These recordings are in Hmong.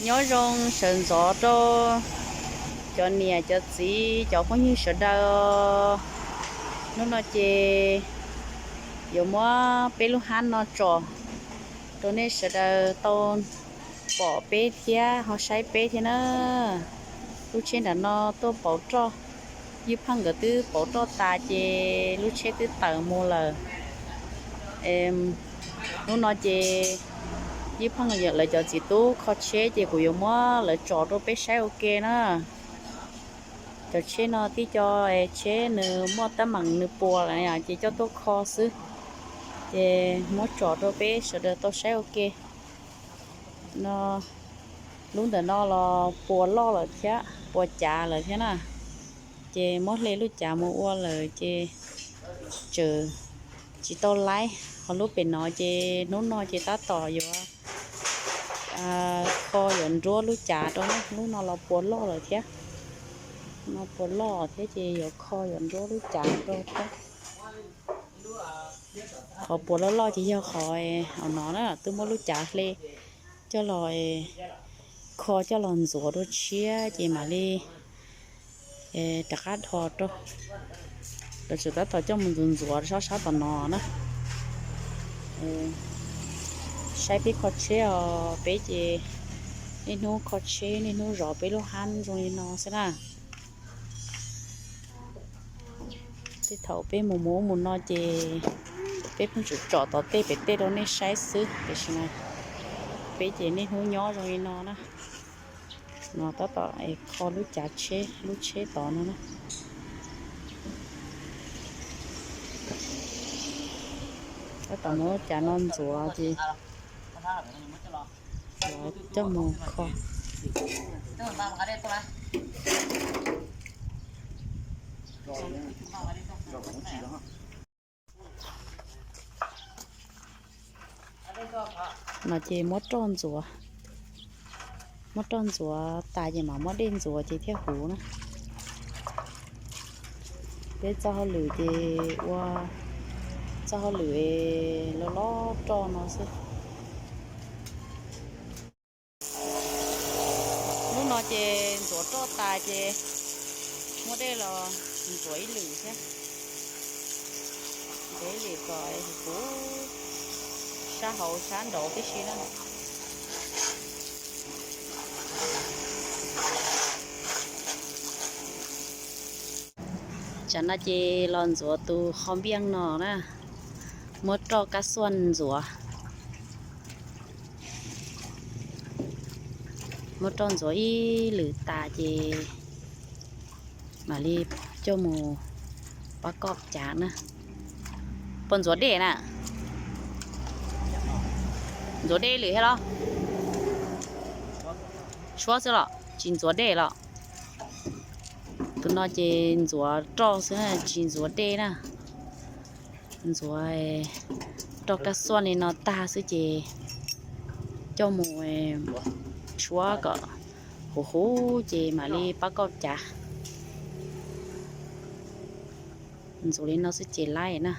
Nyob zoo sawv ntxov rau cov niam cov txiv cov phooj ywg sawv daws. Hnub no ces yuav muab peb lub hab no tsom rau nej sawv daws tau pom peb thiab ho saib peb thiab na. Lub tsheb nram no tuaj pauv roj, Ywj Pheej nkawd twb pauv roj tas ces lub tsheb twb tawm mus lawm. Hnub no ces Ywj Pheej lawv cov txiv tub kho tsheb ces kuv yuav muab lawv tsom rau peb saib ua ke na. Cov tsheb no tib co tsheb nws muaj teeb meem nws puas lawm ces coj tuaj kho xwb. Ces muab tsom rau peb sawv daws tau saib ua ke. No, lub ntawm no los puas loj lawm thiab puas cav lawm thiab na. Ces muab hle lub cav mus ua lawm ces tseem tsis tau laib. Ho lub pem no ces hnub no ces tab tom yuav kho yuav nruab lub cav rau na. Lub no los puas loj lawm thiab. No puas loj thiab ces yuav kho yuav nruab lub cav rau thiab. Qhov puas loj loj ces yog qhov no na, twb muab lub cav hle coj los kho coj los ntxuav dua tshiab ces mam li rov qab dhos rau. Lawv tseem tab tom coj mus ntxuav ntxuav sab sab tom no na. Saib peb kho tsheb os, peb ces niaj hnub kho tsheb niaj hnub zov peb lub hab zoo li no xwb na. Tej thaum peb mus mus ub mus no ces peb pheej tsuas tsom tom tej pem tej rau nej saib xwb, tiam sis mas peb ces niaj hnub nyob zoo li no na. No tab tom kho lub cav tsheb lub tsheb tod no na. Tab tom muab lub cav no ntxuav ces coj mus kho. No ces muab roj ntxuav, muab roj ntxuav tas ces mam muab dej ntxuav ces thiaj huv na. Peb txoj hauj lwm ces ua txoj hauj lwm loj loj roj no xwb. Lub no ces ntxuav roj tas ces muab dej los ntxuav ib lwm thiab. Ntxuav ib lwm kom huv sab hauv sab nraud tib si na. Tsam no ces los ntxuav tus qho npiaj no na, muab roj kab xuaj ntxuav. Muab roj ntxuav ib lwm tas ces mam li coj mus pab koj cav na. Puas ntxuav dej na? Ntxuav dej lwm thiab los? Suab xwb los tsis ntxuav dej los? Tus no ces ntxuav roj xwb na, tsis ntxuav dej na. Ntxuav roj kab xuaj li no tag xwb ces coj mus tshuab kom huv huv ces mam li pab koj cav. Ntxuav li no xwb ces laib na.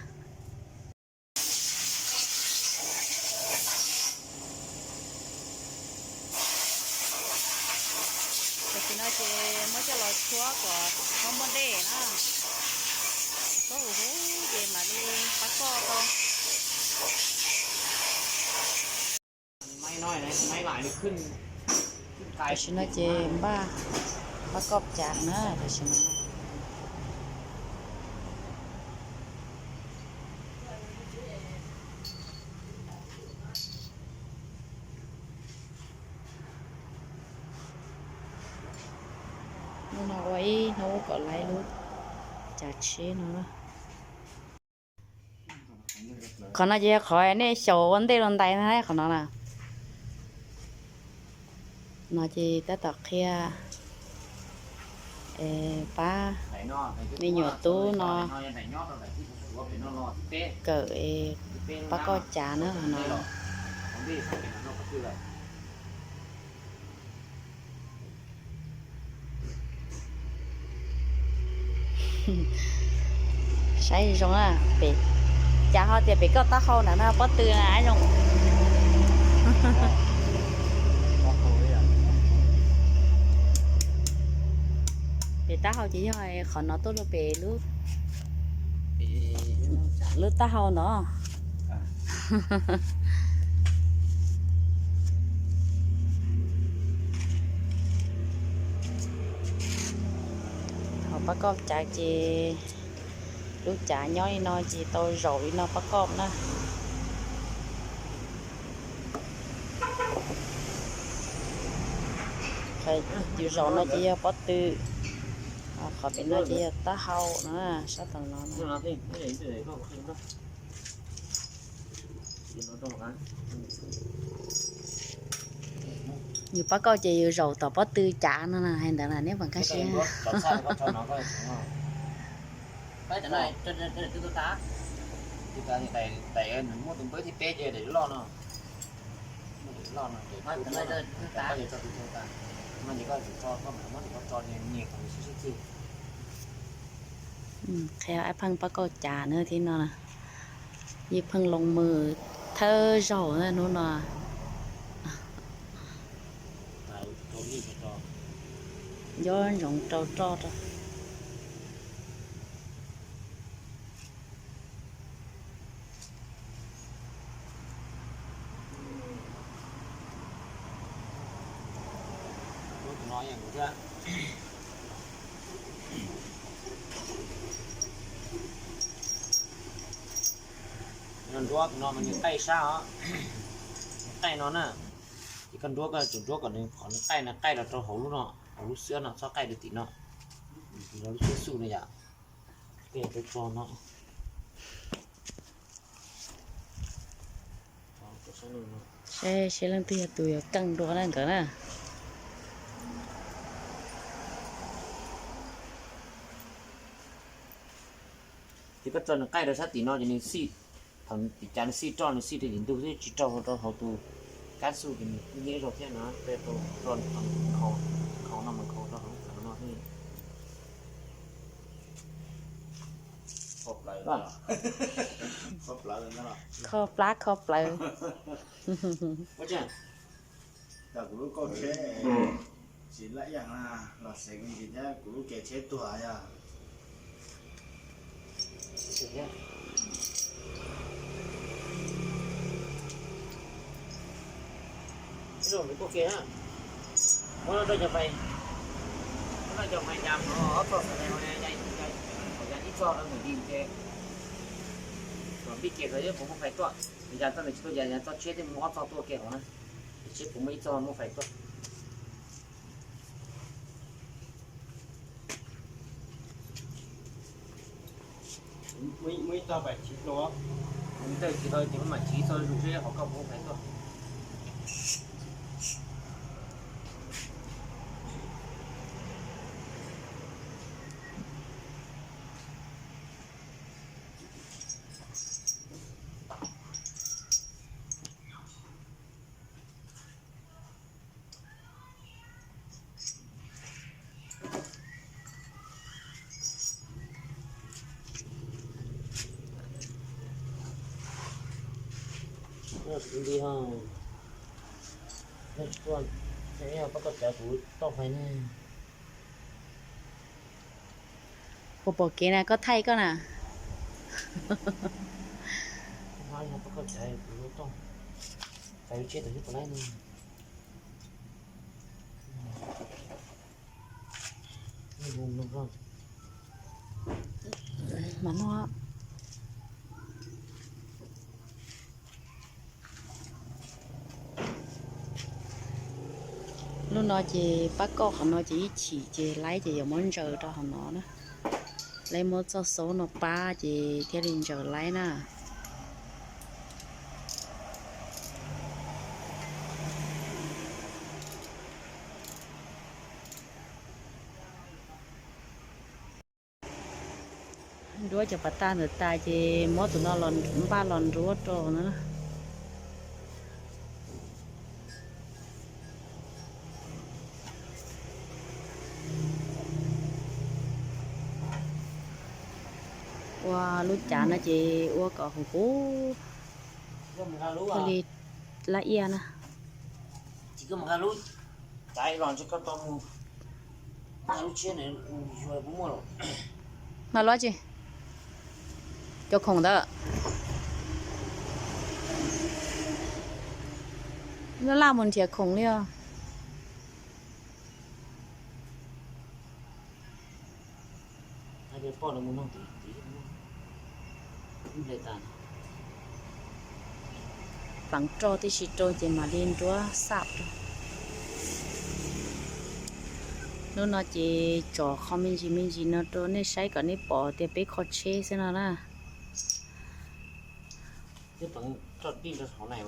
Tam sim no ces muab coj los tshuab kom muaj muaj dej na. Tshuab huv huv ces mam li pab koj tau. Tam sim no ces npaj pab koj cav na tam sim no. Hnub no ua ib hnub kom laib lub cav tsheb no. Qhov no ces yog qhov nej xyaum ua ntej los ntais na, qhov no na. No ces tab tom qhia pab me nyuam tub no kawm pab koj cav na no. Saib zoo na, pem cas ho tias pem koj taub hau ntawm no pob tw na zoo. Taub hau ces yog qhov no tuaj rau pem lub, lub taub hau no. Ho Pab Kauj cav ces lub cav nyob li no ces tau zaum li no Pab Kauj na. Qhov yus zaum no ces yog pob tw, qhov pem no ces yog taub hau na, sab tom no. Yus Pab Kauj ces yus zaum tom pob tw cav no na, hais ntawd na neb puas nkag siab? Muab tus npawb thib peb ces daim loj no. Qhia ab pheej Pab Kauj cav na thiab no, yeej pheej loo mws thawj zaug na hnub no. Nco ntsoov rau roj rau. Nruab no mas nws qaij sab os, nws qaij no na. Ces koj nruab, koj tsum nruab kom nws, qhov nws qaij no qaij los rau hauv lub no, hauv lub xwb no, txhob qaij rau tim no, rau lub xwb xub no yom. Koj yog rau tso no. Seb, seb leej twg yog tus yuav keej dua na nkawd na. Ces koj tso nws qaij rau sab tim no ces nws xij, thaum tim cav nws xij roj nws xij rau tim ntug xwb tsis raug rau hauv tus kab xub ces nws nyiab zog thiab no, rau roj nkhaus no mas nkhaus rau hauv no xwb. Kho plab kho plawv. Kuv lub kauj tsheb tsis laj ib yam na, los xeev ntsis thiab kuv lub ke tsheb tuag yog. Muab rau cov fais, muab rau cov fais yas no ob txog xav li, yas ib txog rau ntawm di ces kom npij kiag txog yog puas muaj fais tuaj, yas txog ntawm tsis tuaj yas, yas txog tsheb thiaj muaj ob txog tuaj ke hauv na, tsheb puas muaj ib txog muaj fais tuaj. Muaj ib txog fais tsis dua, muaj ib txog tsis dua ces mam tsiv txog zus seb hauv koj puas muaj fais tuaj. Nti ho, nej tsis tuaj, nej pab koj tsav kuv toj fais ne. Puas pom kev na, koj thaij koj na. Pab koj tsav kuv toj, tsav tsheb tau xwb puas laib ne. Mas no, lub no ces pab kauj qhov no ces ib chim ces laib ces yuav muab ntsaws rau hauv no na. Laib muab txoj xaub no pab ces thiaj li ntsaws laib na. Nruab cov pas tag ntawd tas ces muab tus no los npaj los nruab rau na. Ua lub cav no ces ua kom huv huv thiaj li laj iaj na. No luaj tsi, cov khoom ntawd. Laj mus nrhiav khoom li os. Pleev rau tib si rau ces mam li nruab xam rau. Hnub no ces tsom qhov me ntsis me ntsis no rau nej saib kom nej pom tias peb kho tsheb xwb no na.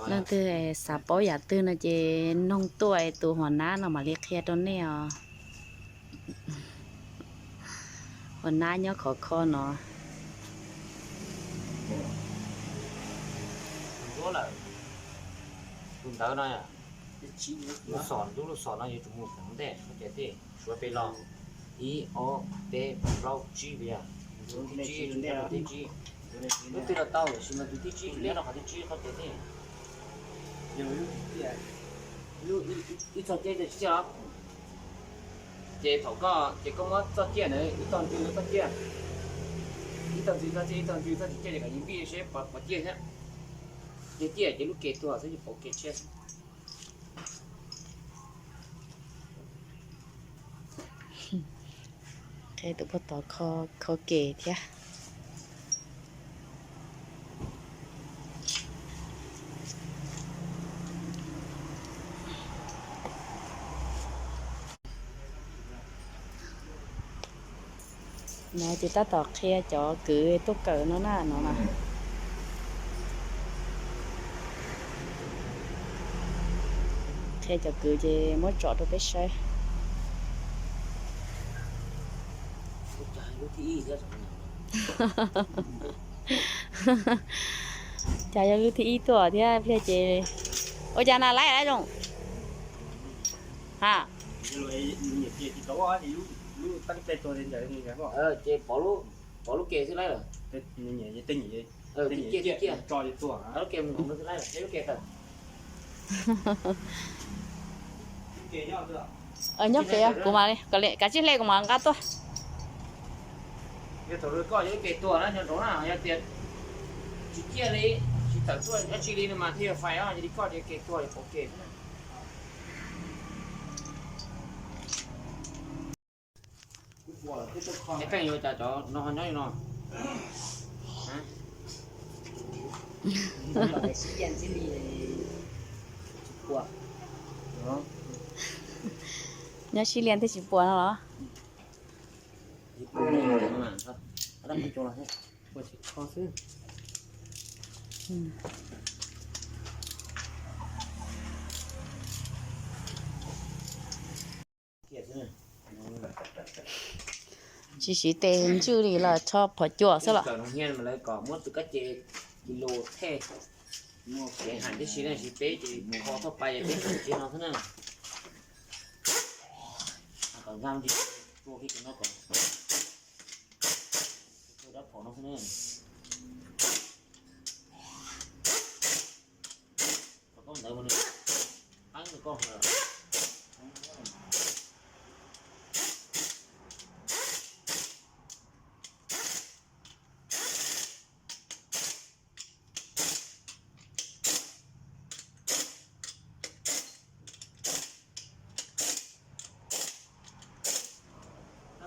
Leej twg xav paub yam twg no ces noog tuaj tus huas nab no mam li qhia rau nej os. Huas nab nyob khov kho no. Tus ntawd no, lub xom no yuav tsum mus ntej, koj ces tij suav pes los ib ob peb plaub tsib li, tus thib tsib, tus thib tsib. Lub twg los tau, tab sis mas tus thib tsib liab rau qhov thib tsib koj ces tij. Ib txoj ciaj, ib txoj ciaj os. Ces thaum koj, ces koj muab txoj ciaj ntawd ib tog ntws txoj ciaj, ib tog ntws txoj ciaj, ib tog ntws txoj ciaj, ces kom nws npij seb pov ciaj thiab. Yog ciaj ces lub ke tuag xwb, pauv ke tshiab xwb. Qhia tus pog tod kho ke thiab. No ces tab tom qhia cov kwv tuaj kawm no na, no na. Qhia cov kwv ces muab tsom rau peb saib. Cas yog lub thib ib tuaj thiab pliag ces, ua cas na laib lawm zoo? Ha. Ces pov lub ke xwb laib lawm. Lub ke mus xwb laib lawm, lub ke tawm. Nyob pem kuv mam li, kav tsij hle kuv mam nqa tuaj. Yog thaum koj lub ke tuag na nco ntsoov na, yog tias tsis ciaj li, tsis tawm tuaj dab tsi li no mas thiaj yog fais os, yog li koj ces ke tuag pauv ke. Pheej yuav cas cov no ho nyob li no. Nyob sib liam thiaj tsis puas no los? Tsis siv tes ntswj li los rho phom cuam xwb los? Muab tus kab ce kis lus thej, muaj kev hais tib si na, tsis peb ces kho thoj pais peb hais tsis no xwb na. Kom nkag ntsis tua kiag no kom dab phom no xwb na. Koj ntawd mas nws qeeb rau koj.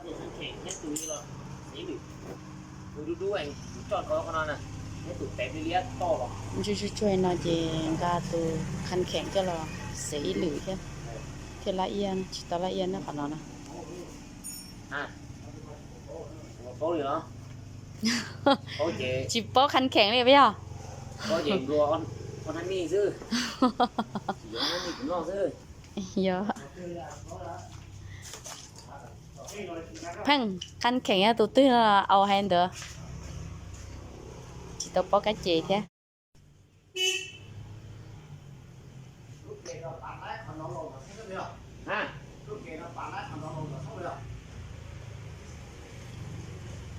Tus kheem thiab tus li los xev lwm, tus dub dub es tus coj kov qhov no na, thiab tus pem li liab toj los. Ntsuj tsuag tsuag no ces nqa tus khanh kheem coj los xev ib lwm thiab, thiaj laj iab, tsis tau laj iab na qhov no na. Paub li los? Paub ces tsis paub khanh kheem li puas yog? Paub ces nplua ob hnab mij xwb. Yuav hnab mij kuv noj xwb. Yog. Pheej, khanh kheem yog tus twg no au hais ntawd. Tsis tau paub kab ces thiab.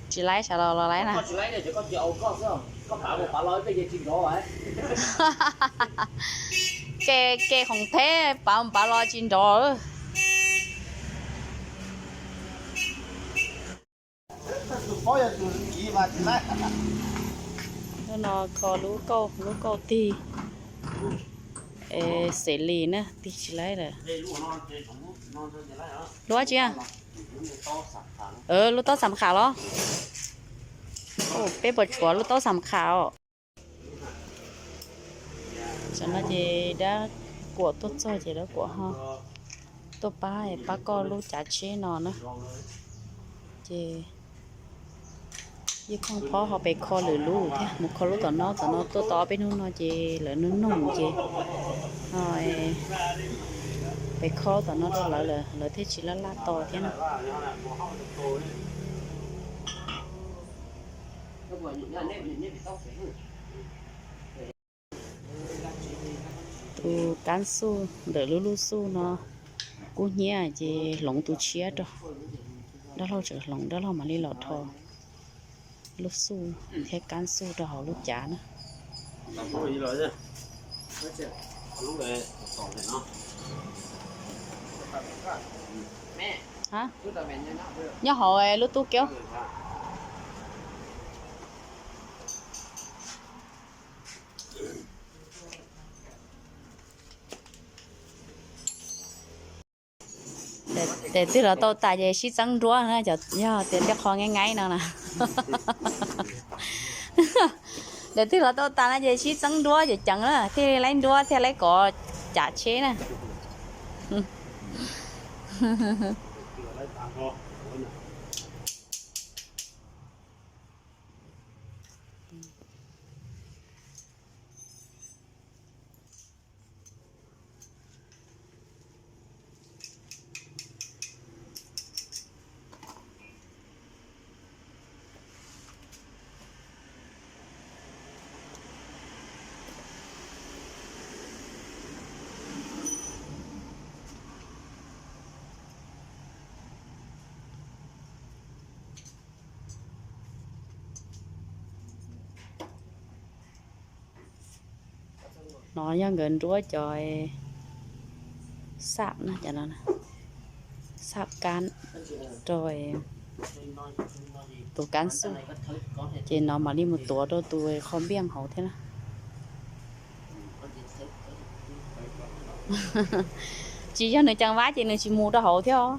Tsis laib sawv los los laib na. Ke, ke khoom theb pav pav los tsis nrov. Hnub no kho lub kauj, lub kauj tig xev lis na, tig tsis laib lawm. Lub dab tsi? Lub taub xam kham los? Peb puas tshuav lub taub xam kham os? Tam no ces dab kuam tuaj txog ces dab kuam ho tuaj pab, pab koj lub cav tsheb no na. Ces yeej pheej phob ho pes kho lwm lub thiab, mus kho lub tom no, tom no tuaj tau ob peb hnub no ces lawv nug nug ces pes kho tom no rau lawv, lawv thiaj tsis laj laj tos thiab na. Tus kab xuj ntawm lub lub xuj no kub hnyiab ces hloov tus tshiab rau, dab laug tseem hloov, dab laug mam li los rho lub xuj thiab kab xuj rau hauv lub cav na. Nyob hauv lub tub kiab. Daim twg los tau tas ces sib txeeb nruab na, yog tias tej qho nqaij nqaij no na. Daim twg los tau tas no ces sib txeeb nruab ces ceev na, thiaj li laib nruab thiaj laib kov cav tsheb na. No yog nkawd nruab cov xab na, cov no xab kab rau tus kab xuj, ces no mam li mus tuav rau tus qho npiaj hauv thiab na. Tsis yog nws ceev vab ces nws tsis mus rau hauv thiab os.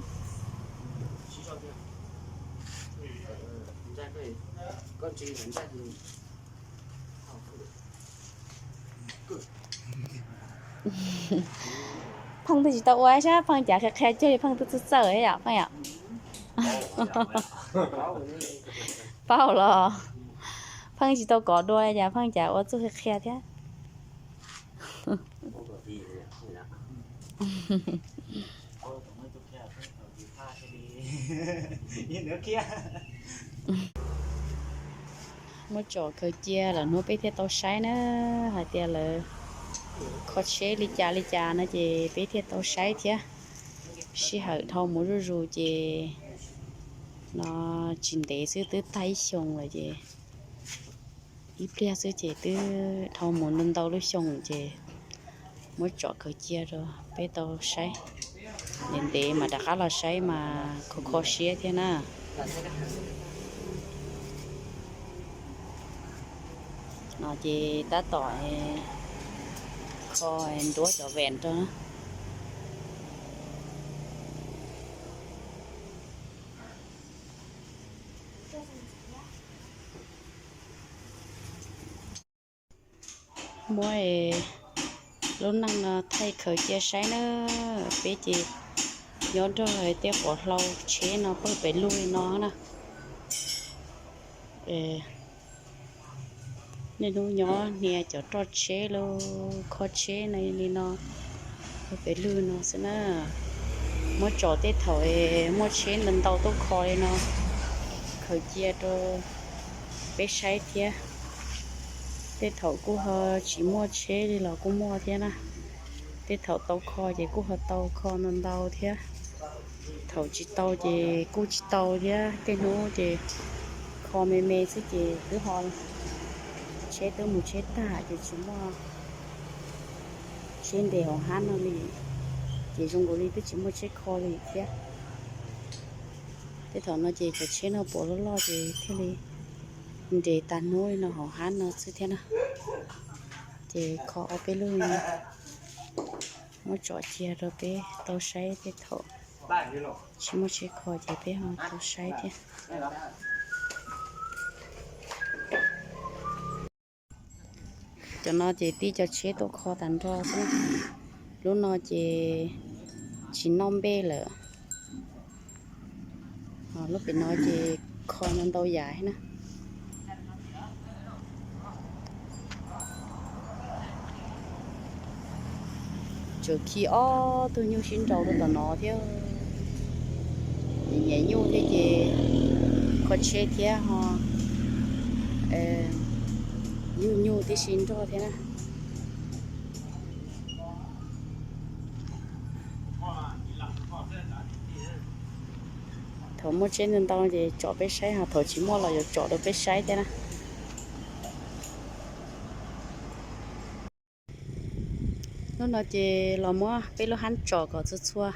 Pheej twb tsis tau ua sab, pheej cav qhia qhia cuag li pheej twb txawj txawj yom pheej yom. Paub los pheej tsis tau kov dua cas pheej cav ua txuj qhia qhia thiab. Muab tsom khaws cia lawm hnub peb thiaj tau saib na, hais tias lawv kho tsheb li cas li cas no ces peb thiaj tau saib thiab. Sij hawm dhau mus zuj zus ces no tsis ntev xwb twb tag ib xyoo lawm ces ib pliag xwb ces twb dhau mus ntau ntau lub xyoo ces muab tsom khaws cia rau peb tau saib. Ntev ntev mas rov qab los saib mas kho kho siab thiab na. No ces tab tom kho nruab cov vem rau na. Muab lub neej no thaij khaws cia saib na, peb ces nyob nrog tej quav hlau tsheb no pawg pes lug li no na. Niaj hnub nyob hnia cov roj tsheb los kho tsheb no li no, pawg pes lug no xwb na. Muab tsom tej thaum muaj tsheb ntau ntau tuaj kho li no, khaws cia rau peb saib thiab. Tej thaum kuj ho tsis muaj tsheb li los kuj muaj thiab na. Tej thaum tau kho ces kuj ho tau kho ntau ntau thiab. Thaum tsis tau ces kuj tsis tau thiab, tej hnub ces kho me me xwb ces twb ho tsheb twb mus tsheb tag ces tsis muaj tsheb nres hauv hab no li, ces zoo nkaus li twb tsis muaj tsheb kho li thiab. Tej thaum no ces cov tsheb no puas loj loj ces thiaj li nres tag hnub li no hauv hab no xwb thiab na. Ces kho ob peb lub li no, muab tsom cia rau peb tau saib tej thaum tsis muaj tsheb kho ces peb ho tau saib thiab. Cov no ces tib cov tsheb tuaj kho tag nrho xwb. Lub no ces tsis noj npej lawm. Lub pem no ces kho ntau ntau yam na. Tseem khi ob tug nyuj sib nraus rau tom no thiab. Nyiam nyuj thiab ces kho tsheb thiab ho yug nyuj tib si nrog thiab na. Thaum muaj tsheb ntau ntau ces tsom peb saib, ho thaum tsis muaj los yuav tsom rau peb saib thiab na. Hnub no ces los muab peb lub hab tsom kom txhua txhua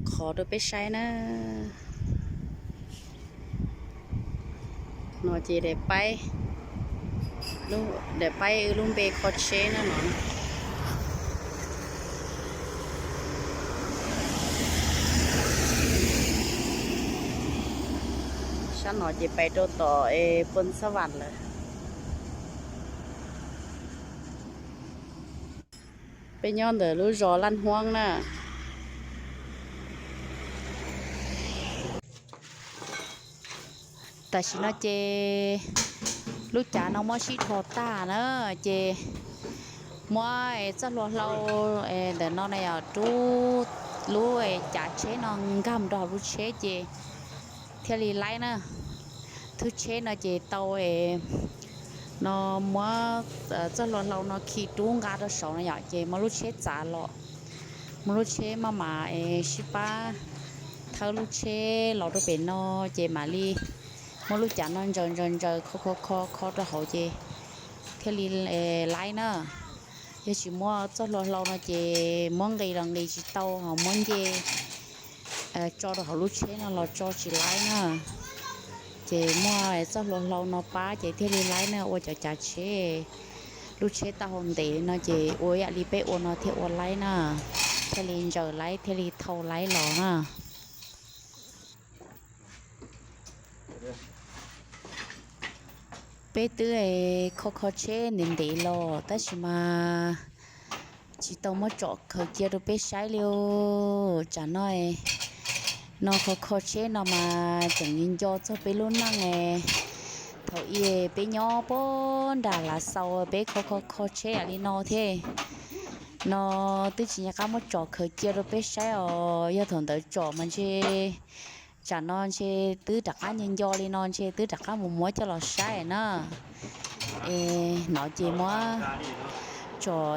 qhov rau peb saib na. No ces daim paib wb lub npe kho tsheb na no. Sab no ces pais rau tom Phoos Xab Vam lawm. Peb nyob ntawm lub zos Laj Huab na. Tam sim no ces lub cav no muab sib dhos tag na, ces muab txoj hlua hlau ntawm no na yog rub lub cav tsheb no nkag mus rau hauv lub tsheb ces thiaj li laib na. Thwb tsheb no ces tau no muab txoj hlua hlau no khi rub nqa rau saud no yom, ces muab lub tsheb txav los, muab lub tsheb maj mam sib pab thawb lub tsheb los rau pem no, ces mam li muab lub cav no ntsaws ntsaws ntsaws kho kho kho kho rau hauv ces thiaj li laib na. Yog tsis muaj txoj hlua hlau no ces muab nqis los nqis tsis tau, ho muab nce tso rau hauv lub tsheb no los tso tsis laib na. Ces muaj txoj hlua hlau no pab ces thiaj li laib na, ua cov cav tsheb, lub tsheb taub hau ntev no ces ua ib yam li peb ua no thiaj ua laib na, thiaj li ntsaws laib thiaj li thau laib los na. Peb twb kho kho tsheb ntev ntev los tab sis mas tsis tau muab tsom khaws cia rau peb saib li os. Tsam no no kho kho tsheb no mas tseem nco txog peb lub neej. Thaum ub peb nyob puag nram Lav Xaus peb kho kho kho tsheb yam li no thiab. No twb tsis nco qab muab tsom khaws cia rau peb saib os. Yog thaum ntawd tsom mas ntshe tsam no ntshe twb rov qab nco nco li no ntshe twb rov qab mus muab coj los saib na. Es hnov ces muab tsom,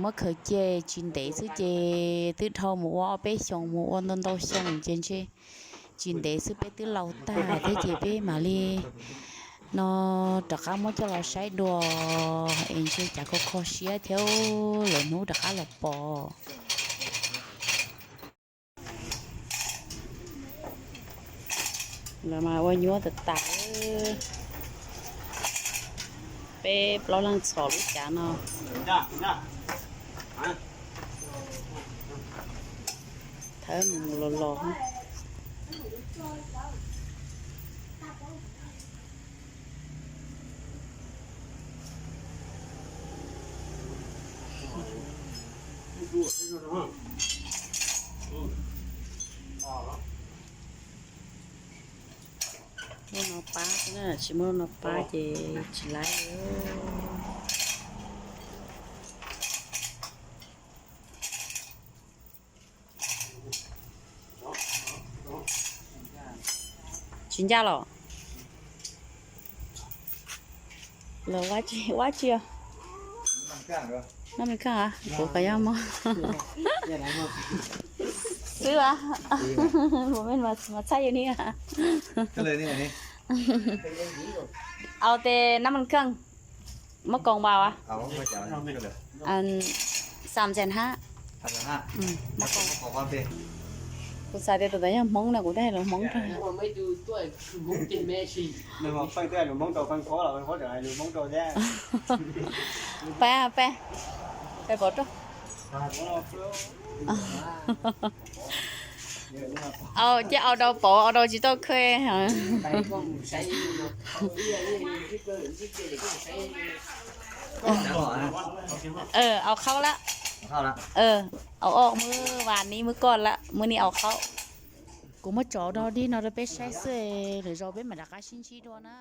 muab khaws cia tsis ntev xwb ces twb dhau mus ua ob peb xyoos mus ua ntau ntau xyoo ces ntshe tsis ntev xwb peb twb laus tag thiab ces peb mam li no rov qab muab coj los saib dua es ntshe cas kho kho siab thiab lwm hnub rov qab los pom. Lawv mas ua nyuaj tas tas. Peb plaub leeg txhom lub cav no. Thawb mus mus los los. Muaj no pab xwb na, tsis muaj no pab ces tsis laib li. Tsis ncaj los? Los ua tsi os? Noj me koj a, kuv qhov yog mog. Xwb a, kuv me mas txhaj yus ni. Au tes nab mas koj, mab koos npaus a. Xam zes hab. Mab koos. Kuv xav tias tus ntawd yog Hmoob no, kuv twb hais lus Hmoob rau. Peb, peb, peb pov rau. Au, ces au dau pov, au dau tsis tau kha. Au qhaub lawm. Au ob, muab vas ni muab koj lawm, muab ni au qhaub. Kuv muab tso dog dig no rau peb saib xwb, lwm zaus peb mam rov qab sib ntsib dua na.